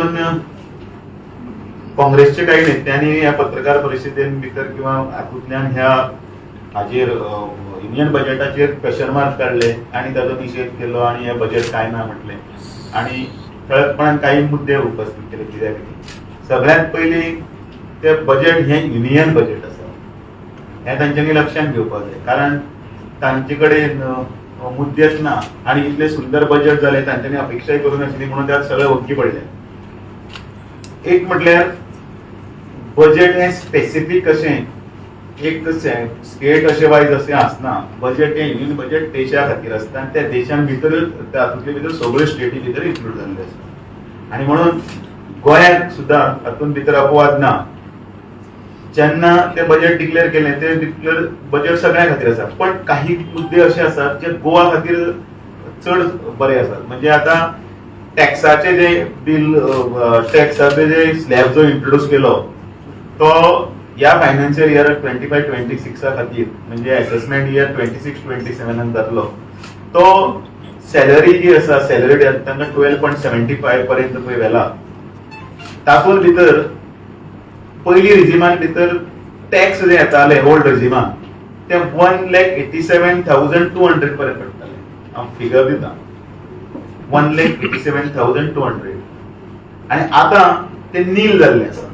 हातून काँग्रेसचे काही नेत्यांनी ह्या पत्रकार परिशदेन भितर किंवा हातूंतल्यान ह्या हाजेर युनियन बजेटाचेर क्वेश्चन मार्क काडले आनी ताजो निशेध केलो आनी हें बजेट काय ना म्हटलें आनी ठळकपणान काही मुद्दे उपस्थित केले. कित्याक कितें, सगळ्यांत पयलीं तें बजेट हें युनियन बजेट आसा हें तांच्यांनी लक्षांत घेवपाक जाय, कारण तांचे कडेन मुद्देच ना आनी इतलें सुंदर बजेट जालें तांच्यांनी अपेक्षाय करूं नाशिल्ली म्हणून त्यात सगळे ओग्गी पडले. एक म्हटल्यार बजेट हें स्पेसिफीक अशें एक स्टेट अशें वायज अशें आसना. बजेट हें युनियन बजेट देशा खातीर आसता आनी त्या देशान भितर तातूंतले भितर सगळ्यो स्टेटी भितर इन्क्लूड जाल्ले आसा आनी म्हणून गोंयाक सुद्दां हातूंत भितर अपवाद ना. जेन्ना ते बजेट डिक्लेअर केलें ते डिक्लेअर बजेट सगळ्यां खातीर आसा, पण काही मुद्दे अशे आसात जे गोवा खातीर चड बरे आसात. म्हणजे आतां टॅक्साचे जे बील, टॅक्साचे जे स्लॅब जो इंट्रोड्यूस केलो तो ह्या फायनान्शियल इयर 25-26 खातीर, म्हणजे एसेसमेंट इयर 26-27 जातलो, तो सॅलरी जी आसा, सॅलरी तांकां 12.75 पर्यंत पळय व्हेला. तातूंत भितर पयली रिजिमान भितर टॅक्स जे येताले ओल्ड रिजिमान ते 1,87,200 पर्यंत पडटाले. हांव फिगर दिता, 1,87,200, आनी आतां ते नील जाल्ले आसा.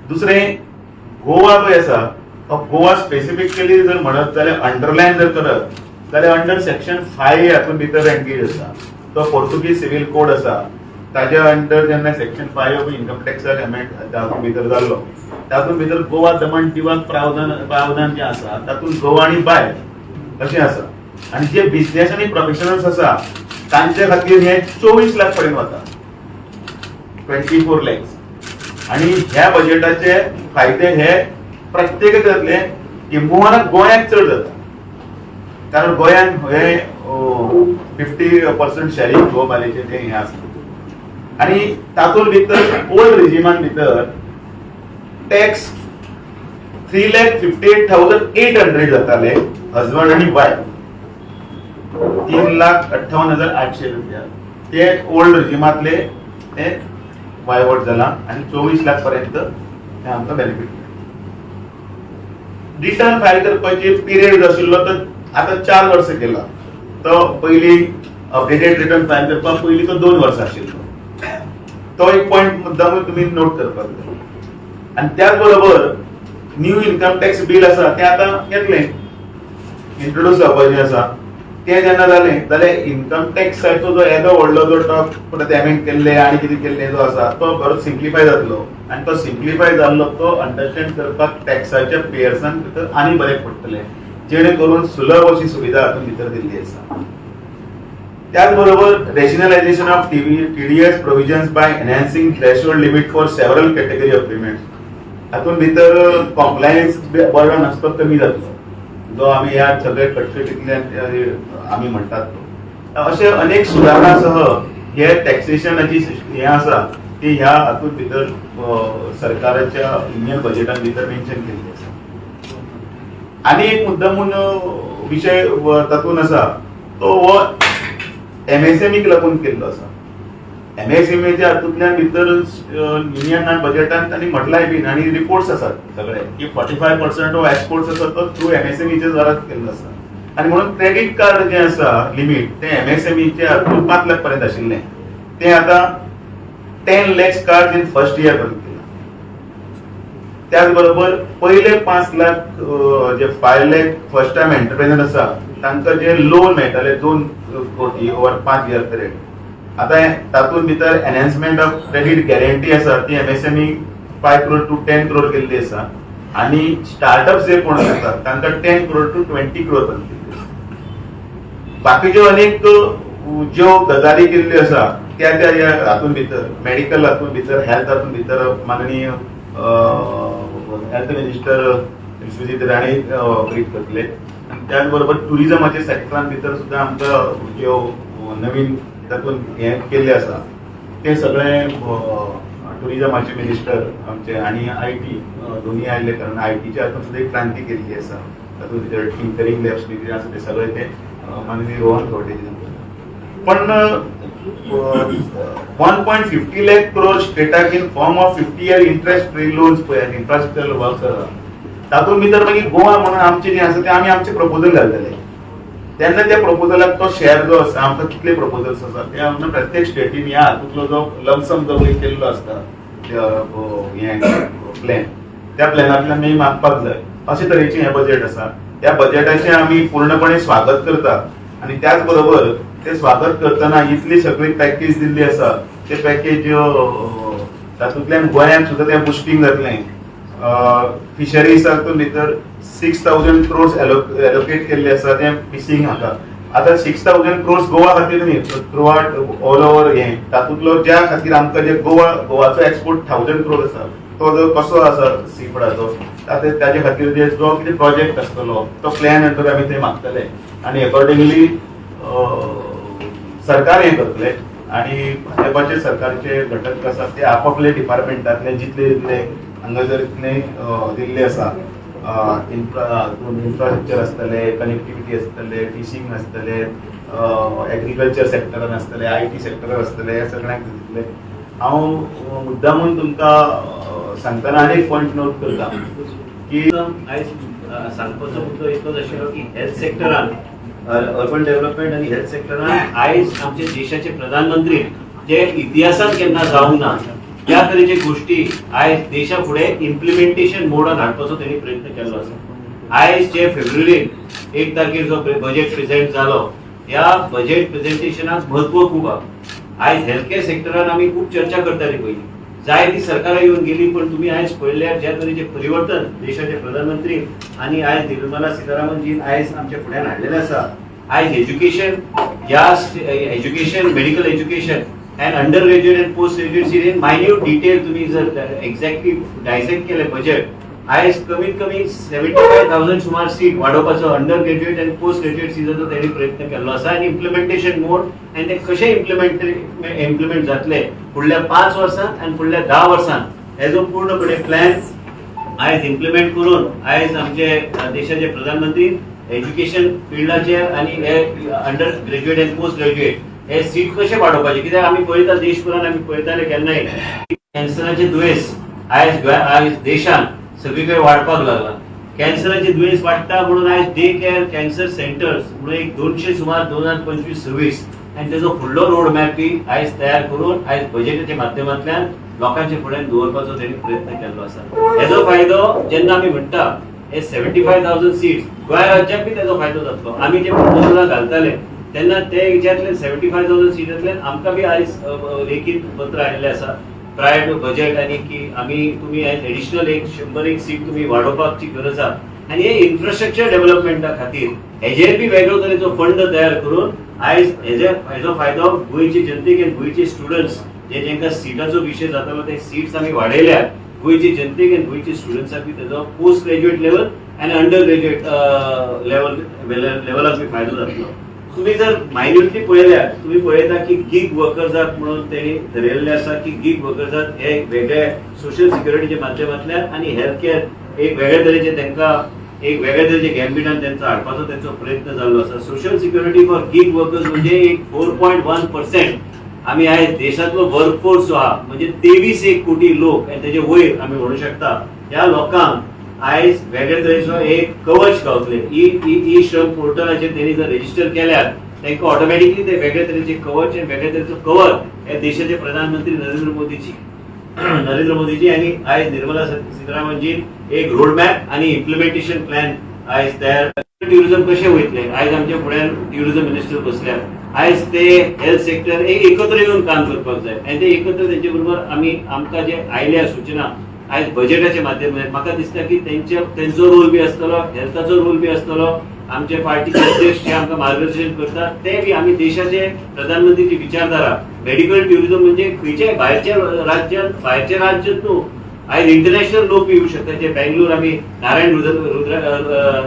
दुसरें, गोवा पळय आसा तो गोवा स्पेसिफिकली जर म्हणत जाल्यार, अंडरलायन जर करत जाल्यार अंडर सेक्शन 5 हातून भितर एंगेज आसा. तो पोर्तुगीज सिव्हिल कोड आसा, ताज्या अंडर जेन्ना सेक्शन 5 ऑफ इन्कम टॅक्साक अमेंड तातूंत भितर जाल्लो, तातूंत भितर गोवा दमण दीवाक प्रावधान प्रावधान जें आसा तातूंत गोवा आनी भायर अशें आसा आनी जे बिझनेस आनी प्रोफेशनल्स आसा तांचे खातीर हे 24 लाख पर्यंत वता, 24 लॅक्स. आणि ह्या बजेटाचे फायदे हे प्रत्येक जातले, किंबहुना गोंयाक चड जाता, कारण गोंयान हे 50% शॅरिंग गोवा बालेचे ते हे आसा. आणि तातूंत भितर ओल्ड रिजिमान भितर टॅक्स 3,58,800 जाताले, हजबंड आणि वायफ 3,58,800 रुपया. ते ओल्ड रिजिमातले ते वायवट जाला आणि 24 लाख पर्यंत हे आमकां बेनिफीट. रिटर्न फायल करपाची पिरियड जो आशिल्लो तो आतां 4 वर्सां केला. तो पयलीं अपडेटेड रिटर्न फायल करपाक पयलीं तो 2 वर्सां आशिल्लो. तो एक पॉयंट मुद्दामूय तुमी नोट करपाक जाय. आनी त्याच बरोबर न्यू इन्कम टॅक्स बील आसा तें आतां येतलें, इंट्रोड्यूस जावपाचें आसा. तें जेन्ना जालें जाल्यार इन्कम टॅक्साचो जो येदो व्हडलो जो टॉक परत एमेंड केल्ले आनी कितें केल्ले जो आसा तो बरो सिम्प्लिफाय जातलो आनी तो सिम्प्लिफाय जाल्लो तो अंडरस्टँड करपाक टॅक्साच्या पेयर्सांक भितर आनी बरें पडटलें, जेणे करून सुलभ अशी सुविधा हातूंत भितर दिल्ली आसा. त्याच बरोबर rationalization of TDS provisions by enhancing threshold limit for several category of payment. हातूंत भितर कॉम्प्लायन्स बर्डन आसा तो कमी जातलो, जो आमी ह्या सगळे कटकटींतल्यान आमी म्हणटात तो. अशे अनेक सुदारणासह हे टॅक्सेशनाची हें आसा ती ह्या हातूंत भितर सरकाराच्या युनियन बजेटान भितर मेन्शन केल्ली आसा. आनी एक मुद्दामून विशय तातूंत आसा तो हो एमएसएमईक लागून केल्लो आसा. एमएसएमईच्या हातूंतल्यान भितर युनियन बजेटान तांणी म्हटलाय बीन आनी रिपोर्ट्स आसात सगळे की 45% ऑफ एक्सपोर्ट्स आसा तो थ्रू एमएसएमईच्या द्वारा केल्लो आसा. आनी म्हणून क्रेडीट कार्ड जें आसा लिमीट तें एमएसएमईच्या हातूंत 5 लाख पर्यंत आशिल्लें, तें आतां 10 lakhs card in first year पर्यंत केलां. त्याच बरोबर पयले 5 लाख जे 5 lakh first time entrepreneur आसा तांकां जे लोन मेळटाले 2 कोटी ओवर 5 इयर पिरियड, आतां तातूंत भितर एनहान्समेंट ऑफ क्रेडीट गॅरंटी आसा ती एमएसएमई 5 क्रोड टू 10 क्रोड केल्ली आसा आनी स्टार्टअप जे कोण आसात तांकां 10 क्रोड टू 20 क्रोड पर्यंत केल्ली आसा. बाकीच्यो अनेक ज्यो गजाली केल्ल्यो आसा त्या त्या ह्या हातूंत भितर, मेडिकल हातूंत भितर, हेल्थ हातूंत भितर माननीय health minister Vishwajit Rane brief करतले. आनी त्याच बरोबर टुरिजमाच्या सेक्टरान भितर सुद्दां आमकां ज्यो नवीन तातूंत हें केल्लें आसा ते सगळें टुरिजमाचे मिनिस्टर आमचे आनी IT दोन्ही आयिल्ले, कारण आयटीच्या हातूंत सुद्दां एक क्रांती केल्ली आसा. तातूंत भितर टिंकरिंग लॅब्स बी कितें आसा ते सगळे ते माननीय रोहन खंवटे. पण 1.50 lakh crore स्टेटाक in form of 50 year interest free loans पळय, इन्फ्रास्ट्रक्चर वर्क आसा. तातूंत भितर मागीर गोवा म्हणून आमचें जें आसा तें आमी आमचें प्रपोजल घालतले. तेन्ना त्या प्रपोजलाक तो शेअर जो आसा, आमकां कितले प्रपोजल्स आसा ते आमकां प्रत्येक स्टेटीन ह्या हातूंतलो जो लमसम जो वयर केल्लो आसता हें प्लॅन, त्या प्लॅनांतल्यान आमी मागपाक जाय. अशे तरेचें हें बजेट आसा. त्या बजेटाचें आमी पूर्णपणे स्वागत करता आनी त्याच बरोबर ते स्वागत करतना इतली सगळी पॅकेज दिल्ली आसा, ते पॅकेज तातूंतल्यान गोंयांत सुद्दां तें बुस्टींग जातलें. फिशरीजातून भितर 6,000 क्रोर्स एलोकेट केल्ले आसा ते फिशींग हाका. आतां 6,000 क्रोर्स गोवा खातीर न्ही, थ्रू आउट ऑल ओवर हें. तातूंतलो ज्या खातीर आमकां जे गोवा गोवाचो एक्सपोर्ट 1,000 क्रोर आसा, तो जो कसो आसा सी फुडाचो, ताजे खातीर जे जो कितें प्रोजेक्ट आसतलो तो प्लॅन अंडर आमी ते मागतले आनी एकॉर्डिंगली सरकार हें करतले. आनी भाजपाचे सरकारचे घटक आसा ते आपापले डिपार्टमेंटांतले जितले जितले हांगा जर इतले दिल्ले आसा, इन्फ्रास्ट्रक्चर आसतले, कनेक्टिविटी आसतले, फिशींग आसतले, एग्रीकल्चर सेक्टरान आसतले, IT सेक्टरान आसतले, ह्या सगळ्यांक दितले. हांव मुद्दामून तुमकां सांगतना आनी एक पॉयंट नोट करता की आयज सांगपाचो मुद्दो इतलोच आशिल्लो की हेल्थ सेक्टरान, अर्बन डेव्हलपमेंट आनी हेल्थ सेक्टरान आयज आमचे देशाचे प्रधानमंत्री जे इतिहासात केन्ना जावंक ना त्या तरेचे गोष्टी आयज देशा फुडें इम्प्लिमेंटेशन मोडान हाडपाचो तेणी प्रयत्न केल्लो आसा. आयज जे फेब्रुवारीक 1 तारखेर जो बजेट प्रेझेंट जालो, ह्या बजेट प्रेझेंटेशनाक म्हत्व खूब आहा. आयज हेल्थ केअर सेक्टरान आमी खूब चर्चा करताली पयलीं, जायती सरकारां येवन गेली, पण तुम्ही आयज पळयल्यार ज्या तरेचे परिवर्तन देशाचे प्रधानमंत्री आनी आयज निर्मला सीतारामनजीन आयज आमच्या फुड्यान हाडलेलें आसा. आयज एज्युकेशन ह्या education, medical education and under graduate and post graduate in minute detail तुम्ही जर एक्झॅक्टली डायसेक्ट केले बजेट, आयज कमीत कमी 75,000 सुमार सीट वाडोवपाचो under graduate and post graduate सिटाचो तेणी प्रयत्न केल्लो आसा. आनी इम्प्लिमेंटेशन मोड आनी ते कशें इम्प्लिमेंट जातले फुडल्या 5 वर्सांत आनी फुडल्या 10 वर्सांत, हेजो पूर्णपणे प्लॅन आयज इम्प्लिमेंट करून आयज आमचे देशाचे प्रधानमंत्री एज्युकेशन फिल्डाचेर आनी हे under graduate and post graduate हे सीट कशे वाडोवपाचे. कित्याक आमी पळयता, देशभरान आमी पळयताले केन्नाय कॅन्सराचे दुयेंस आयज आयज देशांत सगळीकडे वाडपाक लागला. कॅन्सराचे दुयेंस वाडटा म्हणून आयज डे केअर कॅन्सर सेंटर्स म्हणून एक 200 सुमार 2025-26 आनी तेजो फुडलो रोड मॅप बी आयज तयार करून आयज बजेटाच्या माध्यमांतल्यान लोकांच्या फुड्यान दवरपाचो तेणी प्रयत्न केल्लो आसा. हेजो फायदो जेन्ना आमी म्हणटा हे 75,000 सीट्स, गोंय राज्याक बी तेजो फायदो जातलो. आमी जे प्रपोजलां घालताले तेन्ना ते हेच्यातल्यान 75,000 सीटांतल्यान आमकां बी आयज लेखीत पत्र आयिल्लें आसा प्रायर टू बजेट आनी की आमी तुमी आयज एडिशनल एक 101 सीट तुमी वाडोवपाची गरज आसा. आनी हे इन्फ्रास्ट्रक्चर डेव्हलपमेंटा खातीर हेजेर बी वेगळो तरेचो फंड तयार करून आयज हेजो फायदो गोंयचे जनतेक आनी गोंयचे स्टुडंट्स जे जेंका सिटाचो विशय जातालो ते सीट्स आमी वाडयल्यात, गोंयचे जनतेक आनी गोंयचे स्टुडंट्साक बी तेजो पोस्ट ग्रॅज्युएट लेवल आनी अंडर ग्रॅज्युएट लेवलाक बी फायदो जातलो. तुम्ही जर मायन्युटली पळयल्यार तुम्ही पळयता की गीग वर्कर्साक म्हणून तेणी धरलेले आसा की गीग वर्कर्साक हे वेगळे सोशल सिक्युरिटीच्या माध्यमांतल्यान आनी हेल्थ केअर एक वेगळे तरेचे तांकां एक वेगळे तरेचे गॅम्बिटान तेंचो हाडपाचो तेंचो प्रयत्न जाल्लो आसा. Social security for gig workers म्हणजे एक 4.1% आमी आयज देशांतलो वर्कफोर्स जो आहा, म्हणजे 23 एक कोटी लोक आनी तेजे वयर आमी म्हणू शकता, ह्या लोकांक आयज वेगळे तरेचो एक कवच गावतले. ई ई ई श्रम पोर्टलाचेर तेणी जर रेजिस्टर केल्यार तांकां ऑटोमॅटिकली ते वेगळे तरेचे कवच आनी वेगळे तरेचो कवर हे देशाचे प्रधानमंत्री नरेंद्र मोदीजी आनी आयज निर्मला सीतारामनजीन एक रोड मॅप आनी इम्प्लिमेंटेशन प्लॅन आयज तयार. ट्युरिझम कशें वयतले, आयज आमच्या फुड्यान ट्युरिझम मिनिस्टर बसल्यात. आयज ते हेल्थ सेक्टर एक एकत्र येवन काम करपाक जाय आनी ते एकत्र तेंचे बरोबर आमी आमकां जे आयल्या सुचना आयज बजेटाच्या माध्यमांतल्यान, म्हाका दिसता की तेंचो रोल बी आसतलो, हेल्थाचो रोल बी आसतलो. आमचे पार्टीचे अध्यक्ष जे आमकां मार्गदर्शन करतात ते बी आमी देशाचे प्रधानमंत्रीची विचारधारा मेडिकल ट्युरिझम म्हणजे खंयच्याय भायरच्या राज्यात, भायरच्या राज्यात न्हू, आयज इंटरनॅशनल लोक येऊ शकतात. जे बेंगलोर आमी नारायण रुद्र रुद्र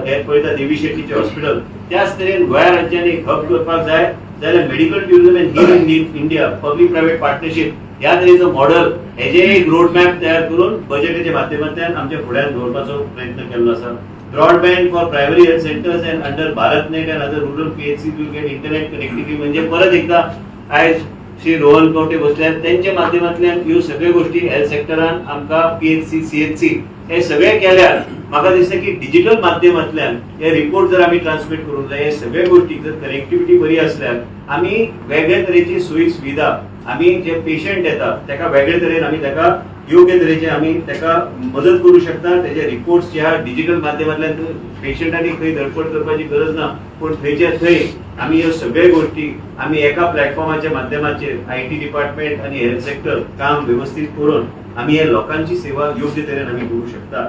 हे पळयता, देवी शेट्टीचे हॉस्पिटल, त्याच तरेन गोंया राज्यान एक हब करपाक जाय जाल्यार medical tourism and heal in India public private partnership ह्या तरेचो मॉडल हेजे एक रोड मॅप तयार करून बजेटाच्या माध्यमांतल्यान आमच्या फुड्यान दवरपाचो प्रयत्न केल्लो आसा. Broadband for primary health centers and under BharatNet and other rural PHC will get internet connectivity. म्हणजे परत एकदा आयज श्री रोहन खंवटे बसल्यात, तेंच्या माध्यमांतल्यान ह्यो सगळ्यो गोष्टी हेल्थ सेक्टरान आमकां पीएचसी, सीएचसी हे सगळे केल्यार म्हाका दिसता की डिजिटल माध्यमांतल्यान हे रिपोर्ट जर आमी ट्रान्समिट करूंक जाय, हे सगळे गोष्टी जर कनेक्टिविटी बरी आसल्यार आमी वेगळे तरेची सोयी सुविधा आमी जे पेशंट येता ताका वेगळे तरेन आमी ताका योग्य तरेचे आमी ताका मदत करूं शकता. तेजे रिपोर्ट्स जे आहा डिजिटल माध्यमांतल्यान पेशंटांनी खंय धडपड करपाची गरज ना, पूण थंयच्या थंय आमी ह्यो सगळे गोष्टी आमी एका प्लॅटफॉर्माच्या माध्यमाचेर IT department आनी हेल्थ सेक्टर काम वेवस्थीत करून आमी हे लोकांची सेवा योग्य तरेन आमी करूं शकता.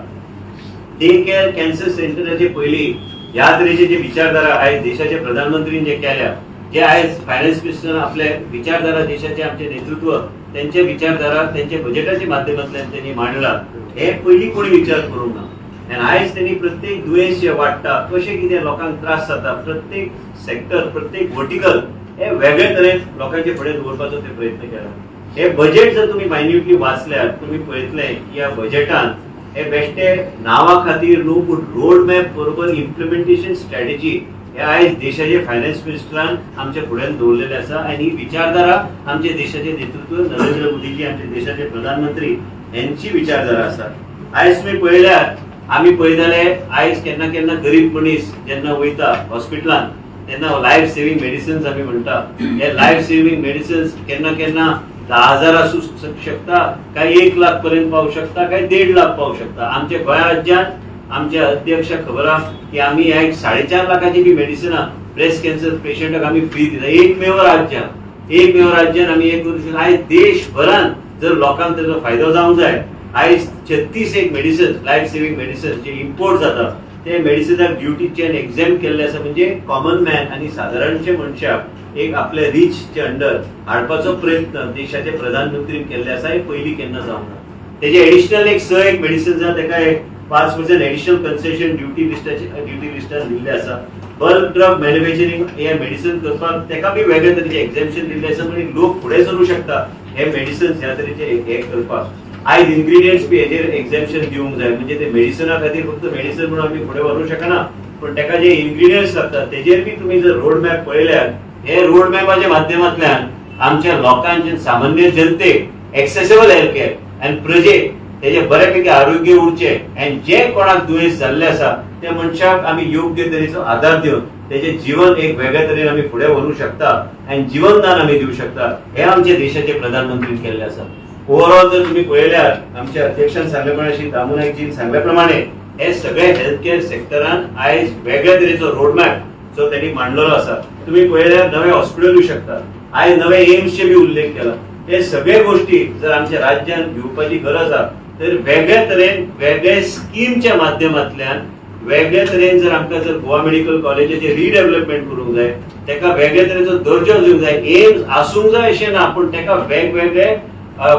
डे केअर कॅन्सर सेंटराचे पयली ह्या तरेचे जे विचारधारा आयज देशाचे प्रधानमंत्रीन जे केल्या, जे आयज फायनान्स मिनिस्टर आपले विचारधारा, देशाचे आमचे नेतृत्व त्यांचे विचारधारा त्यांच्या बजेटाच्या माध्यमांतल्यान त्यांनी मांडला, हे पयलीं कोणी विचार करूंक ना. आनी आयज त्यांनी प्रत्येक दुयेंस जे वाडटा, कशें कितें लोकांक त्रास जाता, प्रत्येक सेक्टर, प्रत्येक वर्टिकल हे वेगळे तरेन लोकांचे फुडें दवरपाचो ते प्रयत्न केला. हे बजेट जर तुमी मायन्युटली वाचल्यार तुमी पळयतले की ह्या बजेटान हे बेश्टे नांवा खातीर न्हू, पूण रोड मॅप बरोबर इम्प्लिमेंटेशन स्ट्रॅटेजी हे आयज देशाचे फायनान्स मिनिस्टरान आमच्या फुड्यान दवरलेले आसा. आनी ही विचारधारा आमच्या देशाचे नेतृत्व नरेंद्र मोदीजी, आमच्या देशाचे प्रधानमंत्री यांची विचारधारा आसा. आयज तुमी पळयल्यार आमी पळयताले, आयज केन्ना केन्ना गरीब मनीस जेन्ना वयता हॉस्पिटलान तेन्ना लायफ सेव्हिंग मेडिसिन्स आमी म्हणटा, हे लायफ सेव्हिंग मेडिसिन्स केन्ना केन्ना 10,000 आसूं शकता, काय 1 लाख पर्यंत पावू शकता, काय 1.5 लाख पावू शकता. आमच्या गोंय राज्यात आमचे अध्यक्ष खबर आहा की आमी ह्या एक 4.5 लाखाची बी मेडिसिनां ब्रेस्ट कॅन्सर पेशंटाक आमी फ्री दिता. एकमेव राज्यान, एकमेव राज्यान आमी हे करूं शकता. आयज देशभरान जर लोकांक तेजो फायदो जावंक जाय, आयज 36 एक मेडिसिन, लायफ सेव्हिंग मेडिसिन जे इम्पोर्ट जाता ते मेडिसिनाक ड्युटीच्यान एक्झाम केल्ले आसा. म्हणजे कॉमन मॅन आनी सादारणचे मनशाक एक आपल्या रिचचे अंडर हाडपाचो प्रयत्न देशाचे प्रधानमंत्रीन केल्ले आसा. हे पयलीं केन्ना जावंक ना. तेजे एडिशनल एक स एक मेडिसिन आसा, तेका एक 5% एडिशनल कन्सेशन ड्युटी लिस्टाचे ड्युटी लिस्टान दिल्ले आसा. बल्क ड्रग मॅन्युफॅक्चरींग हे मेडिसिन करपाक तेका बी वेगळे तरेचे एक्झाम्शन दिल्ले आसा. म्हणजे लोक फुडें सरूं शकता हे मेडिसिन्स ह्या तरेचे हे करपाक. आयज इन्ग्रिडियंट्स बी हेजेर एक्झाम्शन दिवंक जाय. म्हणजे ते मेडिसिना खातीर फक्त मेडिसिन म्हणून आमी फुडें व्हरूंक शकना, पूण तेका जे इन्ग्रिडियंट्स लागतात तेजेर बी तुमी जर रोड मॅप पळयल्यार, हे रोड मॅपाच्या माध्यमांतल्यान आमच्या लोकांचे, सामान्य जनतेक एक्सेसेबल हेल्थ केअर आनी प्रजेक तेजे बऱ्यापैकी आरोग्य उरचें आनी जे कोणाक दुयेंस जाल्लें आसा त्या मनशाक आमी योग्य तरेचो आदार दिवन तेजें जीवन एक वेगळ्या तरेन आमी फुडें व्हरूंक शकता आनी जीवनदान आमी दिवं शकता. हे आमच्या देशाचे प्रधानमंत्रीन केल्लें आसा. ओवरऑल जर तुम्ही पळयल्यार आमच्या अध्यक्षान सांगल्या प्रमाणे, श्री दामू नाईकजीन सांगल्या प्रमाणे, हे सगळे हेल्थ केअर सेक्टरान आयज वेगळ्या तरेचो रोडमॅप जो त्यांनी मांडलेलो आसा. तुम्ही पळयल्यार नवे हॉस्पिटल येऊ शकता, आयज नवे एम्सचे बी उल्लेख केला. हे सगळे गोष्टी जर आमच्या राज्यान घेवपाची गरज आसा तर वेगळ्या तरेन वेगळ्या स्किमच्या माध्यमांतल्यान वेगळ्या तरेन जर आमकां जर गोवा मेडिकल कॉलेजाचे रिडेव्हलपमेंट करूंक जाय, तेका वेगळे तरेचो दर्जो दिवंक जाय. एम्स आसूंक जाय अशें ना, पूण तेका वेगवेगळे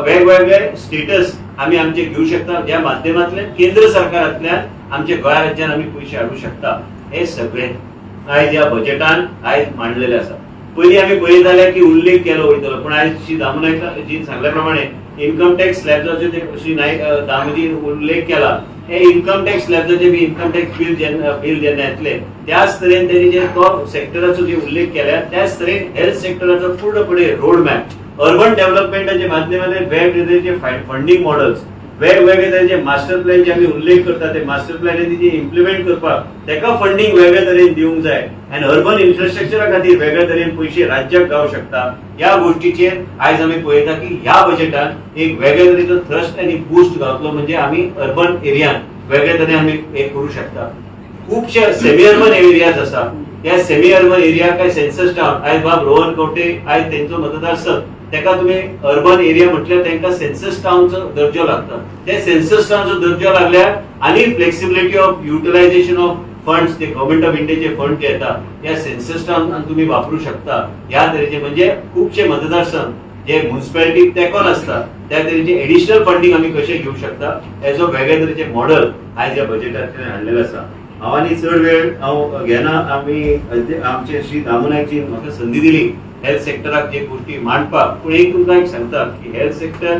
वेगवेगळे स्टेटस आमी आमचे घेवं शकता, ज्या माध्यमांतल्यान केंद्र सरकारांतल्यान आमच्या गोंय राज्यान आमी पयशे हाडूं शकता. हे सगळे आयज ह्या बजेटान आयज मांडलेले आसा. पयलीं आमी पळयताले की उल्लेख केलो वयतलो, पूण आयज श्री दामू नायक सांगल्या प्रमाणे इन्कम टॅक्स स्लॅबजाचो ते श्री नायक दामूजी उल्लेख केला, हे इन्कम टॅक्स स्लॅबजाचे बी इन्कम टॅक्स बिल जेन्ना येतले, त्याच तरेन तेणी जे तो सेक्टराचो जे उल्लेख केल्या, त्याच तरेन हेल्थ सेक्टराचो पूर्णपणे रोड मॅप, अर्बन डेव्हलपमेंटाच्या माध्यमांतल्यान वेगवेगळे तरेचे फंडींग मॉडल्स, वेगवेगळे तरेचे मास्टर प्लॅन जे आमी उल्लेख करता, ते मास्टर प्लॅन जे इम्प्लिमेंट करपाक तेका फंडींग वेगळे तरेन दिवंक जाय आनी अर्बन इन्फ्रास्ट्रक्चरा खातीर वेगळे तरेन पयशे राज्याक गावंक शकता. ह्या गोष्टीचेर आयज आमी पळयता की ह्या बजेटान एक वेगळे तरेचो थ्रस्ट आनी बूस्ट गावतलो. म्हणजे आमी अर्बन एरियान वेगळे तरेन आमी हे करूं शकता. खुबशे सेमी अर्बन एरियाज आसा, त्या सेमी अर्बन एरिया काय सेन्सस टावन, आयज बाब रोहन खंवटे आयज तेंचो मतदारसंघ, तेका तुमी अर्बन एरिया म्हटल्यार तेंका सेन्सस टाउनचो दर्जो लागता. ते सेन्सस टाउनचो दर्जो लागल्यार आनी flexibility of utilization of funds, ते गव्हर्मेंट ऑफ इंडियाचे फंड जे येता त्या सेन्सस टाउन तुम्ही वापरू शकता. ह्या तरेचे म्हणजे खुबशे मतदारसंघ जे म्युन्सिपालिटीक तेंकोन आसता, त्या तरेचे एडिशनल फंडींग आमी कशें घेवं शकता, हेजो वेगळे तरेचे मॉडल आयज ह्या बजेटांतल्यान हाडलेलें आसा. हांव आनी चड वेळ हांव घेना. आमी आमचे श्री दामू नायकजीन म्हाका संदी दिली हेल्थ सेक्टराक जे गोष्टी मांडपाक. पूण एक तुमकां एक सांगता की हेल्थ सेक्टर,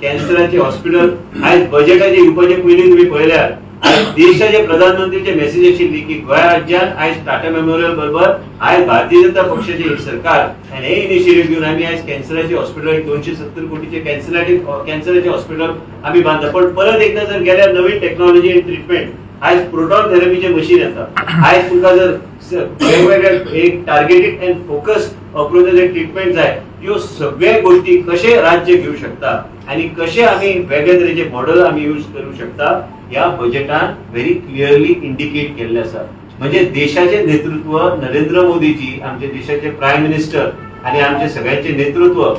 कॅन्सराचे हॉस्पिटल आयज बजेटाचे येवपाचे पयलीं तुमी पळयल्यार आयज देशाचे प्रधानमंत्रीचे मेसेज आशिल्ली की गोंय राज्यान आयज टाटा मेमोरियल बरोबर आयज भारतीय जनता पक्षाचे एक सरकार आनी हे इनिशिएटीव घेवन आमी आयज कॅन्सराचे हॉस्पिटल, एक 270 कोटीचे कॅन्सराचे हॉस्पिटल आमी बांदता. पण परत एकदा जर गेल्यार नवीन टेक्नॉलॉजी आनी ट्रिटमेंट, आयज प्रोटॉन थेरपीचे मशीन येता. आयज तुमकां जर वेगवेगळे एक टार्गेटेड अँड फोकस्ड अप्रोचाचे ट्रिटमेंट जाय, ह्यो सगळ्या गोष्टी कशे राज्य घेऊ शकता आणि कशे आमी वेगळे तरेचे मॉडेल आमी यूज करू शकता, ह्या बजेटान व्हेरी क्लिअरली इंडिकेट केल्ले आसा. म्हणजे देशाचे नेतृत्व नरेंद्र मोदीजी, आमचे देशाचे प्रायम मिनिस्टर आणि आमचे सगळ्यांचे नेतृत्व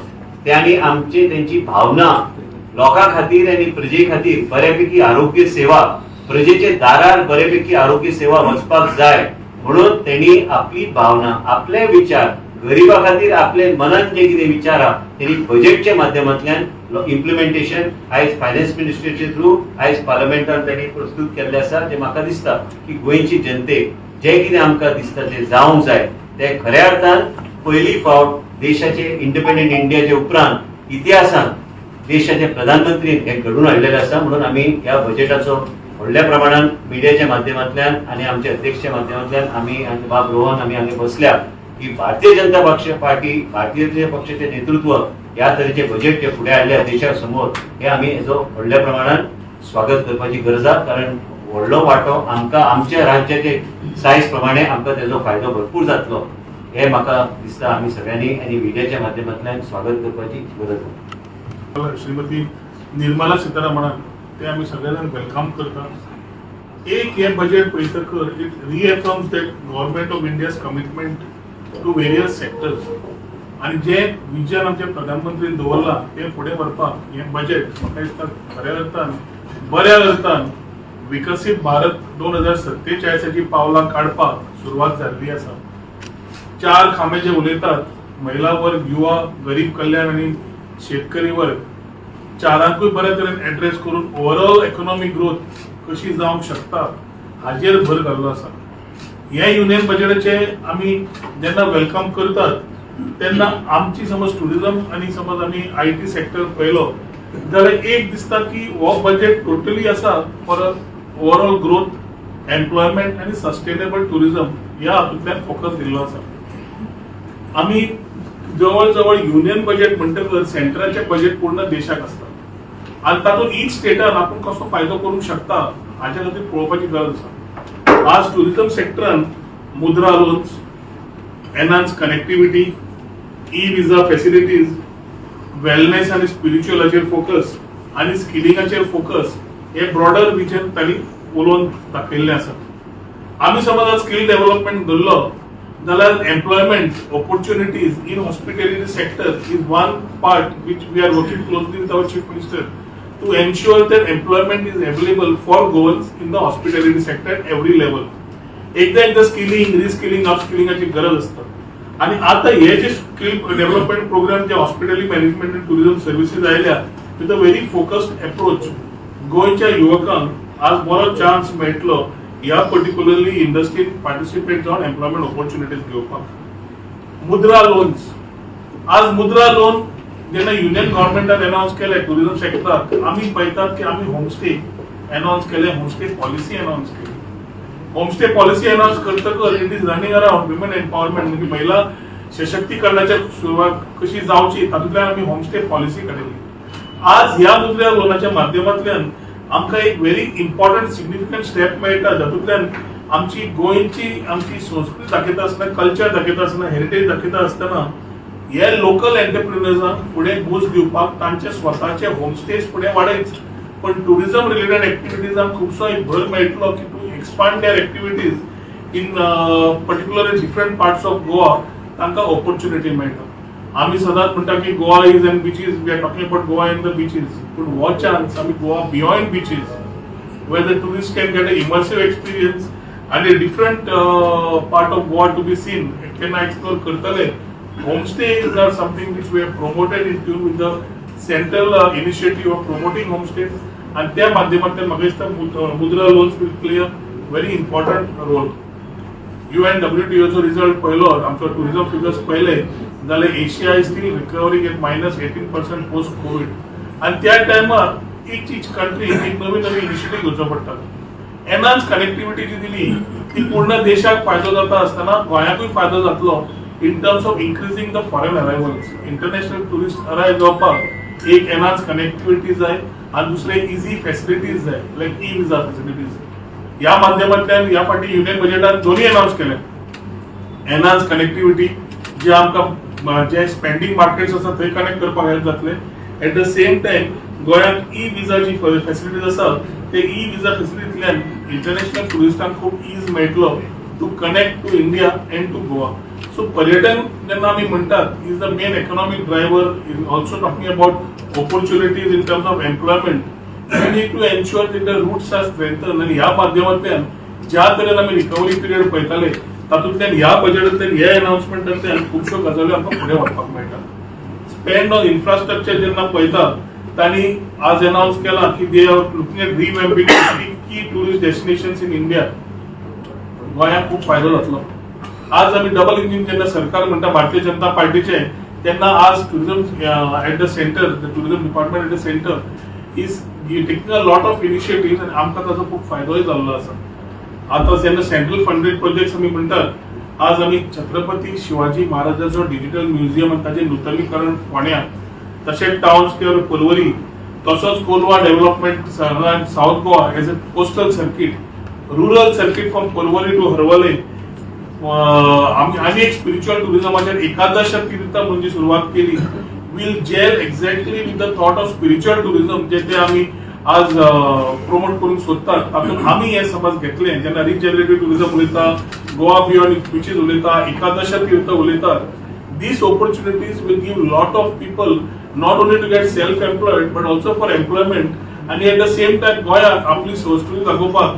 ते आणि आमचे त्यांची भावना लोकां खातीर आनी प्रजे खातीर बऱ्यापैकी आरोग्य सेवा, प्रजेचे दारार बऱ्यापैकी आरोग्य सेवा वचपाक जाय म्हणून त्यांनी आपली भावना, आपले विचार, गरिबा खातीर आपले मनान जे कितें विचार आहा, तेणी बजेटच्या माध्यमांतल्यान इम्प्लिमेंटेशन आयज फायनान्स मिनिस्ट्रीचे थ्रू आयज पार्लमेंटान त्यांनी प्रस्तुत केल्ले आसा. जे म्हाका दिसता की गोंयची जनतेक जे कितें आमकां दिसता ते जावंक जाय, ते खऱ्या अर्थान पयली फावट देशाचे इंडिपेंडंट इंडियाचे उपरांत इतिहासान देशाचे प्रधानमंत्री हे घडून हाडलेले आसा. म्हणून आमी ह्या बजेटाचो व्हडल्या प्रमाणात मिडियाच्या माध्यमांतल्यान आनी आमच्या अध्यक्षच्या माध्यमांतल्यान आमी आनी बाब रोहन आमी हांगा बसल्या की भारतीय जनता पक्ष पार्टी, भारतीय जनता पक्षाचे नेतृत्व ह्या तरेचे बजेट जे फुडें हाडले देशा समोर, हे आमी हेजो व्हडल्या प्रमाणात स्वागत करपाची गरज आसा. कारण व्हडलो वांटो आमकां आमच्या राज्याचे सायज प्रमाणे आमकां तेजो फायदो भरपूर जातलो हे म्हाका दिसता. आमी सगळ्यांनी आनी मिडियाच्या माध्यमांतल्यान स्वागत करपाची गरज आसा. श्रीमती निर्मला सीतारामनान ते आमी सगळे जाण welcome करता. एक हे budget पळयतकर it reaffirms that Government of India's commitment to various sectors आणि जे विजन आमचे प्रधानमंत्रीन दवरलां ते फुडें व्हरपाक हें बजेट म्हाका दिसता खऱ्या अर्थान, बऱ्या अर्थान विकसीत भारत 2047ची पावलां काडपाक सुरवात जाल्ली आसा. चार खांबे जे उलयतात, महिला वर्ग, युवा, गरीब कल्याण आणि शेतकरी वर्ग, चारांकूय बऱ्या तरेन एड्रेस करून ओवरऑल इकॉनॉमिक ग्रोथ कशी जावंक शकता हाजेर भर घाल्लो आसा. हे युनियन बजेटाचे आमी जेन्ना welcome करतात तेन्ना आमची समज टुरिझम आनी समज आमी I T sector पळयलो जाल्यार एक दिसता की हो बजेट टोटली आसा फॉर ओवरऑल ग्रोथ, एम्प्लॉयमेंट आनी सस्टेनेबल टुरिझम ह्या हातूंतल्यान फोकस दिल्लो आसा. आमी जवळ जवळ युनियन बजेट म्हणटकच सेंट्राचें बजेट पूर्ण देशाक आसता आनी तातूंत इच स्टेटान आपूण कसो फायदो करूंक शकता हाच्या खातीर पळोवपाची गरज आसा. आज टुरिझम सेक्टरान मुद्रा loans, enhance connectivity, e visa facilities, wellness आनी स्पिरिच्युअलाचेर फोकस आनी स्किलिंगाचेर फोकस हे ब्रॉडर विजन तांणी उलोवन दाखयल्लें आसा. आमी समज स्किल डेव्हलपमेंट धरलो जाल्यार employment opportunities in hospitality sector is one part which we are working closely with our Chief Minister to ensure that employment is available for Goans in the hospitality sector at every level. एकदा एकदा skilling, reskilling, अपस्किलिंगाची गरज आसता आणि आता हे जे skill development programme जे hospitality management and tourism services आयल्या with a very focused approach, गोंयच्या युवकांक आज बरो चान्स मेळटलो ह्या पर्टिक्युलरली इंडस्ट्रीन पार्टिसिपेट जावन एम्प्लॉयमेंट ऑपॉर्च्युनिटीज घेवपाक. मुद्रा लोन्स, आज मुद्रा लोन जेन्ना युनियन गव्हर्नमेंटान अनाउन्स केले टुरिझम सेक्टराक, आमी पळयतात की आमी होमस्टे अनाउन्स केले, होमस्टे पॉलिसी अनाउन्स केली. होमस्टे पॉलिसी अनाउन्स करतकच it is running around women empowerment, म्हणजे महिला सशक्तीकरणाच्या सुरवात कशी जावची तातूंतल्यान आमी होमस्टे पॉलिसी काडिल्ली. आज ह्या मुद्रा लोनाच्या माध्यमांतल्यान आमकां एक व्हेरी इम्पॉर्टंट सिग्निफिकंट स्टेप मेळटा, जातूंतल्यान आमची गोंयची आमची संस्कृती दाखयता आसतना, कल्चर दाखयता आसतना, हेरिटेज दाखयता आसतना हे लोकल एंटरप्रिनर्सांक फुडें बूस्ट दिवपाक तांचे स्वताचे होमस्टेज फुडें वाडयच, पण टुरिझम रिलेटेड एक्टिविटीजांक खुबसो एक भर मेळटलो की to expand their activities in particular different parts of Goa तांकां ऑपॉर्च्युनिटी मेळटा. आमी सदांच म्हणटा की Goa is and beaches, we are talking about Goa in the beaches, पूण हो चान्स आमी Goa beyond beaches, where the tourists can get an immersive experience and a different part of Goa to be seen, can explore करतले. Homestays are something which we have promoted in tune with the central initiative of promoting homestays आणि त्या माध्यमांतल्यान म्हाका दिसता मुद्रा loans will play a very important role. युएनडब्ल्यूटीओचो result पळयलो, आमचो tourism figures पळयले जाल्यार Asia is still recovering at minus 18% post Covid आणि त्या टायमार इच इच कंट्री एक नवी नवी इनिशिएटीव घेवचो पडटा. एनहान्स कनेक्टिव्हिटी जी दिली ती पूर्ण देशाक फायदो जाता आसतना गोंयाकूय फायदो जातलो in terms of increasing the foreign arrivals. International tourist arrive जावपाक एक एनहान्स कनेक्टिव्हिटी जाय आनी दुसरें इझी फॅसिलिटीज जाय, लायक ई विजा फॅसिलिटीज. ह्या माध्यमांतल्यान ह्या फावटी युनियन बजेटान दोनूय अनाउन्स केले. एनहान्स कनेक्टिव्हिटी जे आमकां जे स्पेंडींग मार्केट्स आसा थंय कनेक्ट करपाक हेल्प जातले. एट the same time गोंयांत ई विजा जी फॅसिलिटीज आसा, ते ई विजा फॅसिलिटींतल्यान इंटरनॅशनल ट्युरिस्टांक खूब is मेळटलो to connect to India and to Goa. So पर्यटन जेन्ना आमी म्हणटात is the main economic driver, is also talking about opportunities in terms of employment. We need to ensure that the roots are strengthened. आनी ह्या माध्यमांतल्यान ज्या तरेन आमी रिकव्हरी पिरियड पळयताले, तातूंतल्यान ह्या बजेटांतल्यान, ह्या अनाउन्समेंटांतल्यान खुबश्यो गजाली आमकां फुडें व्हरपाक मेळटा. स्पेंड ऑन इन्फ्रास्ट्रक्चर जेन्ना पळयता, तांणी आज अनाउन्स केला की they are looking at revamping key tourist destinations in India. गोंयाक खूब फायदो जातलो. आज आमी डबल इंजीन जेन्ना सरकार म्हणटा भारतीय जनता पार्टीचे, तेन्ना आज tourism at the center, the tourism department at the center is taking a lot of initiative आनी आमकां ताचो खूब फायदोय जाल्लो आसा. आतां जेन्ना सेंट्रल फंडेड प्रोजेक्ट्स आमी म्हणटात, आज आमी छत्रपती शिवाजी महाराजाचो डिजिटल म्युझियम आनी ताचें नुतनीकरण फोंड्यां, तशेंच टावन स्क्वेअर पर्वरी, तसोच Colva development, South Goa as a coastal circuit, rural circuit from Porvorim to Harvalem. आमी आनी एक स्पिरिच्युअल टुरिझमाचेर एकादश तीर्थ म्हणजे सुरवात केली, will gel exactly with the thought of spiritual tourism जे ते आमी आज प्रोमोट करूंक सोदतात. तातूंत आमी हे समज घेतले, जेन्ना रिजनरेटिव्ह टुरिझम उलयता, गोवा बियॉन्ड बिचीस उलयता, एकादश तीर्थ उलयतात, these opportunities will give lot of people not only to get self-employed but also for employment. आणि एट the same time गोंयाक आपली संस्कृती दाखोवपाक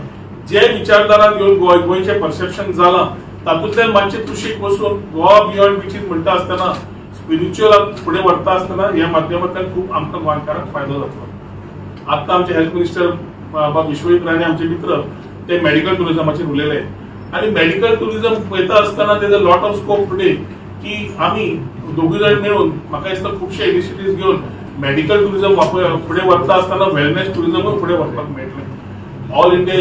जे विचारधारा घेवन गोंय गोंयचें परसेप्शन जालां, तातूंतल्यान मातशें कुशीक बसून गोवा बियॉन्ड बिचीस म्हणटा आसतना, स्पिरिच्युअलाक फुडें व्हरता आसतना, ह्या माध्यमांतल्यान खूब आमकां गोंयकारांक फायदो जातलो. आत्तां आमचे हेल्थ मिनिस्टर बाब विश्वजीत राणे, आमचे मित्र, ते मेडिकल टुरिझमाचेर उलयले आणि मेडिकल टुरिझम पळयता आसतना there's a lot of scope today की आमी दोगूय जाण मेळून म्हाका दिसता खुबशे इनिशिएटिव्ह घेवन मेडिकल टुरिझम फुडें व्हरता आसतना वेलनेस टुरिझमूय फुडें व्हरपाक मेळटलें. All India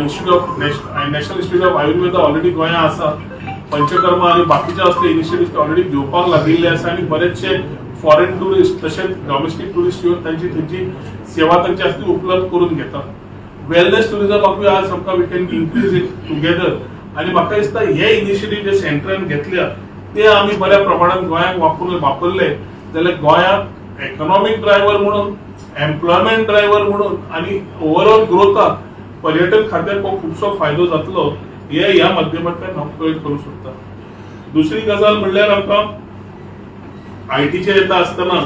Institute of National Institute of Ayurveda already गोंया आसा. पंचकर्मा आनी बाकीचे असले इनिशिएटिव्ह ऑलरेडी घेवपाक लागिल्ले आसा आनी बरेचशे फॉरेन टुरिस्ट तशेंच डॉमेस्टीक टुरिस्ट येवन तांची थंयची सेवा तांची आसती उपलब्ध करून घेतात. वेलनेस टुरिझमाकूय आज आमकां we can increase it together. आनी म्हाका दिसता हे इनिशिएटीव जे सेंट्रान घेतल्या ते आमी बऱ्या प्रमाणात गोंयांक वापरून वापरले जाल्यार गोंयाक इकॉनॉमीक ड्रायव्हर म्हणून, एम्प्लॉयमेंट ड्रायव्हर म्हणून आनी ओवरऑल ग्रोथाक पर्यटन खात्याक हो खुबसो फायदो जातलो, हे ह्या माध्यमांतल्यान हांव कळीत करूंक सोदता. दुसरी गजाल म्हणल्यार आमकां आयटीचेर येता आसतना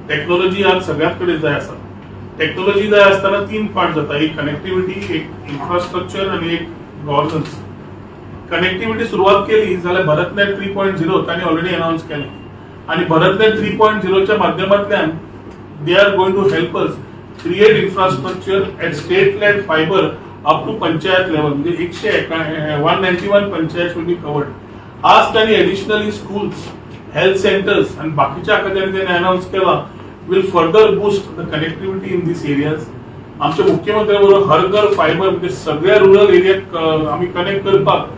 टॅक्नोलॉजी आज सगळ्यात कडेन जाय आसा. टॅक्नोलॉजी जाय आसतना तीन पार्ट जाता, एक कनेक्टिव्हिटी, एक इन्फ्रास्ट्रक्चर आनी एक गव्हर्नन्स. कनेक्टिव्हिटी सुरवात केली जाल्यार भरतनेट 3.0 तांणी ऑलरेडी अनाउन्स केलें आनी भरतनेट 3.0च्या माध्यमांतल्यान they are going to help us create infrastructure at state led fiber up to panchayat level, म्हणजे एकशे 191 panchayat will be covered. आज त्यांनी एडिशनली स्कूल्स, हेल्थ सेंटर्स आणि बाकीच्या हाका त्यांनी अनाउन्स केला, will further boost the connectivity in these areas. आमच्या मुख्यमंत्र्या बरोबर हर घर फायबर, म्हणजे सगळ्या रुरल एरियाक आमी कनेक्ट करपाक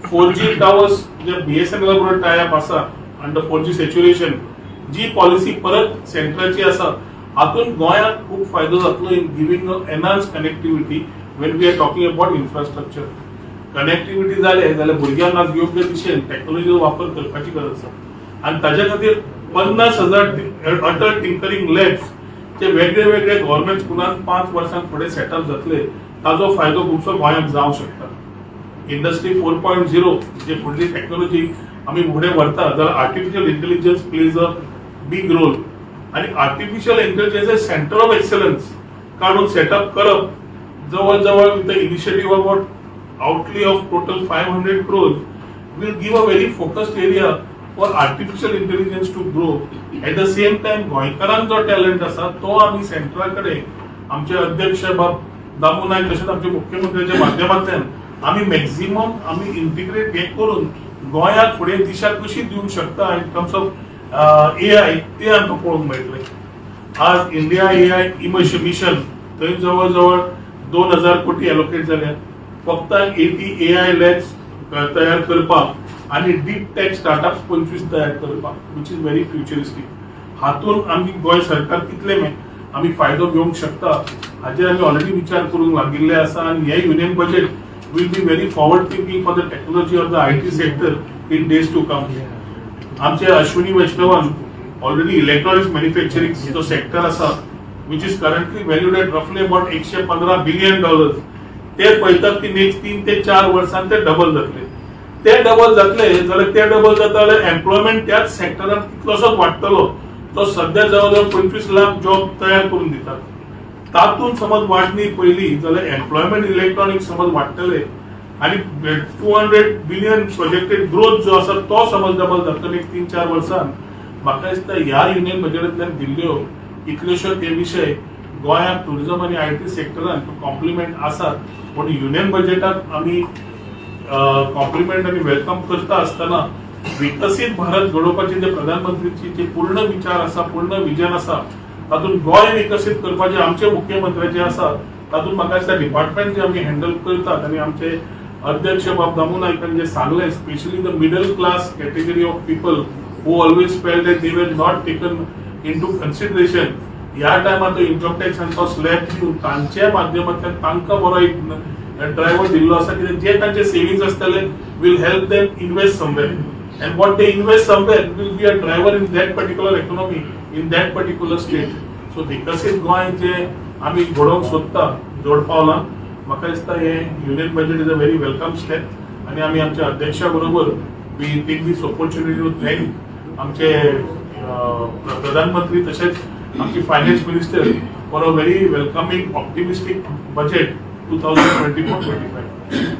4G towers जे बीएसएनएल बरोबर टायअप आसा अंडर 4G saturation जी पॉलिसी परत सेंट्राची आसा, हातून गोंयाक खूब फायदो जातलो in giving enhance connectivity when we are talking about infrastructure. Connectivity जाले जाल्यार भुरग्यांक आज योग्य दिशेन टॅक्नोलॉजीचो वापर करपाची गरज आसा आनी ताज्या खातीर 50,000 अटल टिंकरिंग लॅब्स जे वेगळे वेगळे गव्हर्मेंट स्कुलान 5 वर्सां फुडें सेटअप जातले, ताजो फायदो खुबसो गोंयांक जावंक शकता. इंडस्ट्री 4.0 जे फुडली टॅक्नोलॉजी आमी फुडें व्हरता जाल्यार artificial intelligence plays a big role. आनी artificial intelligence center of excellence काडून सेटअप करप जवळ जवळ with the initiative about outlay of total 500 crores will give a very focused area for artificial intelligence to grow. At the same time, गोंयकारांक जो talent आसा तो आमी सेंट्रा कडेन आमचे अध्यक्ष बाब दामू नायक तशेंच आमच्या मुख्यमंत्र्याच्या माध्यमांतल्यान आमी मॅक्झिमम आमी इंटिग्रेट हे करून गोंयाक फुडें दिशा कशी दिवंक शकता in terms of AI ते आमकां पळोवंक मेळटलें. आज इंडिया एआय मिशन थंय जवळ जवळ 2000 कोटी एलोकेट जाल्या फक्त 80 एआय लॅब्स तयार करपाक आनी डीप टॅक स्टार्टअप्स 25 तयार करपाक, which is very futuristic. हातून आमी गोंय सरकार कितले आमी फायदो घेवंक शकता हाजेर आमी ऑलरेडी विचार करूंक लागिल्ले आसा आनी हे Union Budget will be very forward thinking for the technology of the IT sector in days to come. आमचे अश्विनी वैष्णवान ऑलरेडी इलेक्ट्रॉनिक्स मॅन्युफॅक्चरिंग जो सेक्टर आसा, which is currently valued at roughly about $115 billion, ते पळयतात की नेक्स्ट 3 ते 4 वर्सां ते double जातले. ते डबल जातले जाल्यार, ते डबल जाता जाल्यार एम्प्लॉयमेंट त्याच सेक्टरान कितलोसोच वाडटलो. तो सध्या जवळ जवळ 25 लाख जॉब तयार करून दितात. तातूंत समज वाडणी पळयली जाल्यार एम्प्लॉयमेंट इलेक्ट्रॉनिक्स समज वाडटले आणि 200 बिलियन प्रोजेक्टेड ग्रोथ जो आसा तो समज डबल जातलो नेक्स्ट 3-4 वर्सान. म्हाका दिसता ह्या युनियन बजेटांतल्यान दिल्ल्यो कितल्योश्यो ते विशय गोंयांत टुरिझम आनी IT सेक्टरान कॉम्प्लिमेंट आसात. पूण युनियन बजेटाक आमी कॉम्प्लिमेंट आनी welcome करता आसतना विकसीत भारत घडोवपाचे जे प्रधानमंत्रीची जे पूर्ण विचार आसा, पूर्ण विजन आसा, तातूंत गोंय विकसीत करपाचे आमचे मुख्यमंत्र्याचे आसा. तातूंत म्हाका दिसता डिपार्टमेंट जे आमी हँडल करतात आनी आमचे अध्यक्ष बाब दामू नायकान जे सांगलें, specially the middle class category of people who always felt that they were not taken into consideration, ह्या टायमार तो इन्कम टॅक्स आनी तो स्लॅब दिवन तांच्या माध्यमांतल्यान तांकां बरो एक ड्रायव्हर दिल्लो आसा, कित्याक जे तांचे सेविंग्स आसतले will help them invest somewhere, and what they invest somewhere will be a driver in that particular economy, in that particular state. So विकसीत गोंय जे आमी घडोवंक सोदता जोड पावलां, म्हाका दिसता हे Union Budget is a very welcome step. आनी आमी आमच्या अध्यक्षा बरोबर we take this opportunity to thank आमचे प्रधानमंत्री तशेंच आमची finance minister for a very welcoming, optimistic budget 2024-25.